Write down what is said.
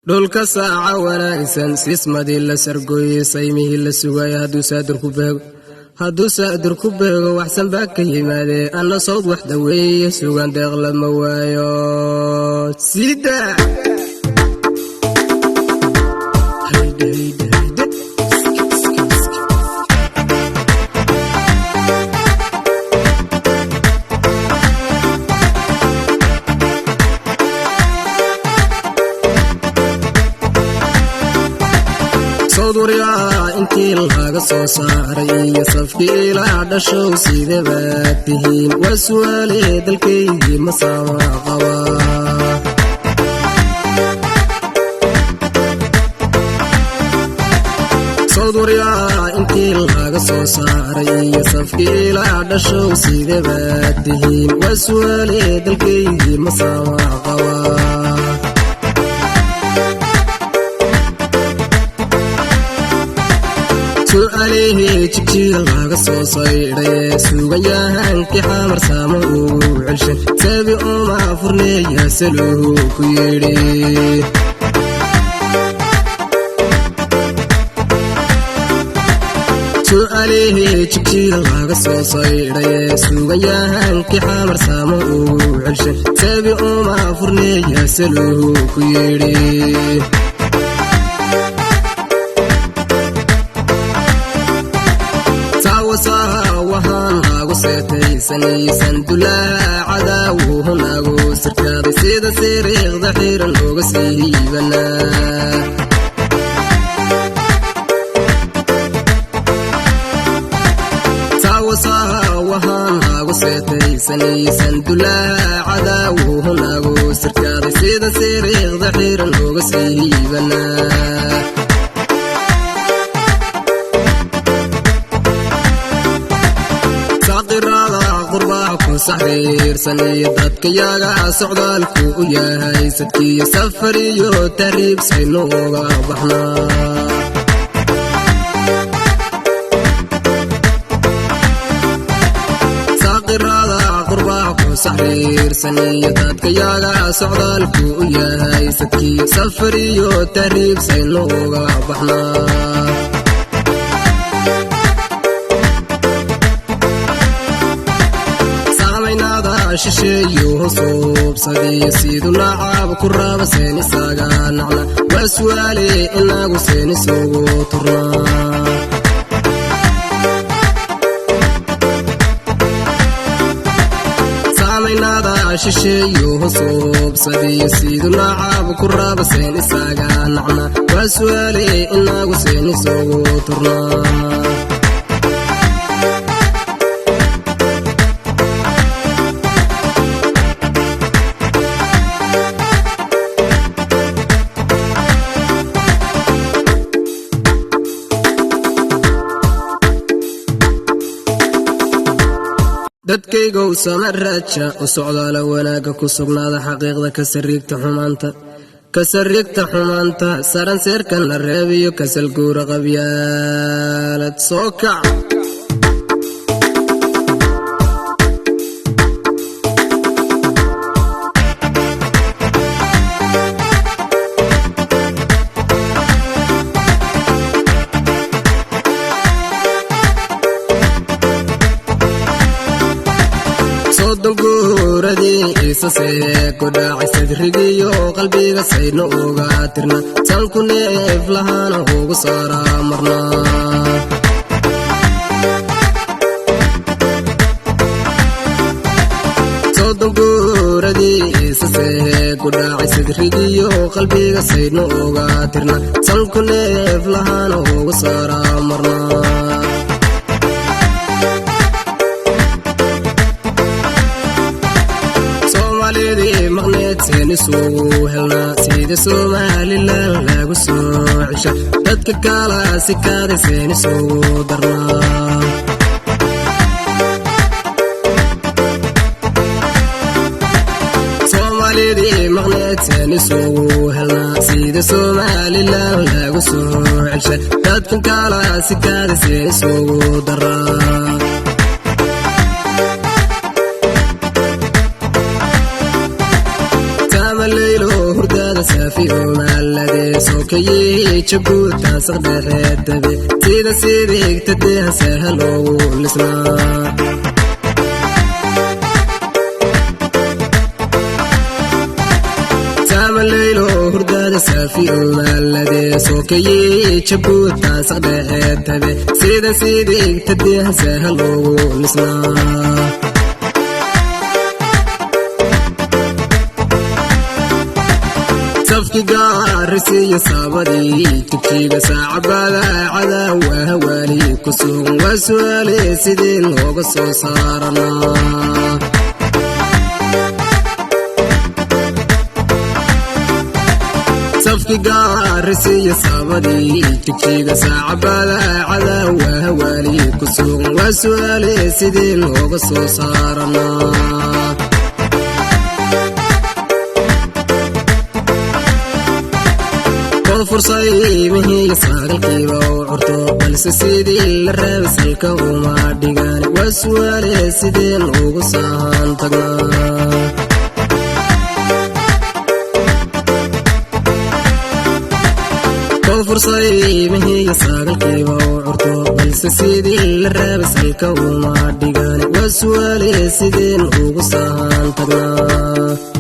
Dhulka saaca wanaagsan, sismadii la sargooyey, saymihii la sugaya, hadduu saadur ku beego, hadduu saadur ku beego, waxsan baa ka yimaadee. Anna sawd wax daweeye, sugan deeq lama waayo. Sida hayde, hayde, hayde. Sawdwaryaa intii laga soo saaray iyo safkii ilaa dhashow, sidebaad tihiin? Waa su'aale, dalkaygii ma saama qabaa? Sawdwaryaa intii laga soo saaray iyo safkii ilaa dhashow, sidebaad tihiin? Waa su'aale, dalkaygii ma saama qabaa? Su'aalihii Jigjiga laga soo saydhay, suuganyahankii Xamar saama ugu celshay, sabi uma furneeya, saluuhu ku yidhi. Su'aalihii Jigjiga laga soo saydhay, suuganyahankii Xamar saama ugu celshay, sabi uma furneeya, saluuhu ku yidhi. Waxaan nagu seetaysanaysan dulaacadaawuhu nagu sirkaaday, sida siriiqda xiran uga sii hiibanaa. Waxaan nagu seetaysanaysan dulaacadaawuhu nagu sirkaaday, sida siriiqda xiran uga sii hiibanaa. Saqirada qurbaa ku saxriirsan iyo dadka yaga socdaalku u yahay sadkiyo safar iyo tahriib, saynu uga baxnaa. Saqirada qurbaa ku saxriirsan iyo dadka yaga socdaalku u yahay sadkiyo safar iyo tahriib, saynu uga baxnaa. Saamaynada shisheeyuhu suubsadiyo siduu nacab ku raba, seen isaga nacna? Waa su'aale, inagu seen isugu turnaa? Saamaynada shisheeyuhu suubsadiyo siduu nacab ku raba, seen isaga nacna? Waa su'aale, inagu seen isugu turnaa? Dadkaygow, sama raaja u socdaala, wanaagga ku sugnaada, xaqiiqda ka sariigta xumaanta, ka sariigta xumaanta, saran seerkana reebiyo kasal guura qabyaalad soo kac. Soddon guuradii isa see ku dhaacay, sadrigiyo qalbiga sayno uga tirna, sanku neef lahaana ugu saaraa marnaa. Soddon guuradii isa see ku dhaacay, sadrigiyo qalbiga sayno uga tirna, sanku neef lahaana ugu saaraa marnaa. Soomaalidii maqneed seen isugu helnaa? Sida Somalilan lagu soo cesha, dadka kala sikaaday seen isugu darnaa? Soomaalidii maqneed seen isugu helnaa? Sida Somalilan lagu soo cesha, dadkan kala sikaaday seen isugu daraa? Leylo hurdaada saafi. saafi umaaladee sookayey Jabuutaasaq dhexeetabe sida sidigta deha sahal oogu lisnaa. Saamaleylo hurdaada saafi umaaladee sookayey Jabuutaasaq dhexeetabe sida sidigta deha sahal oogu lisnaa. Safki gaarisiiyo saabadii Jigjiga saacabada cadaawa hawaali ku sugan waa su'aale sidee looga soo saaranaa? Safki gaarisiiyo saabadii Jigjiga saacabada cadaawa hawaali ku sugan waa su'aale sidee looga soo saaranaa? Koonfursaymihii sagalkiiba u curto balse sidii la raabay salka uma dhigaan waa su'aale sideen ugu sahan tagnaa? Koonfursaymihii sagalkiiba u curto balse sidii la raabay salka uma dhigaan waa su'aale sideen ugu sahan tagnaa?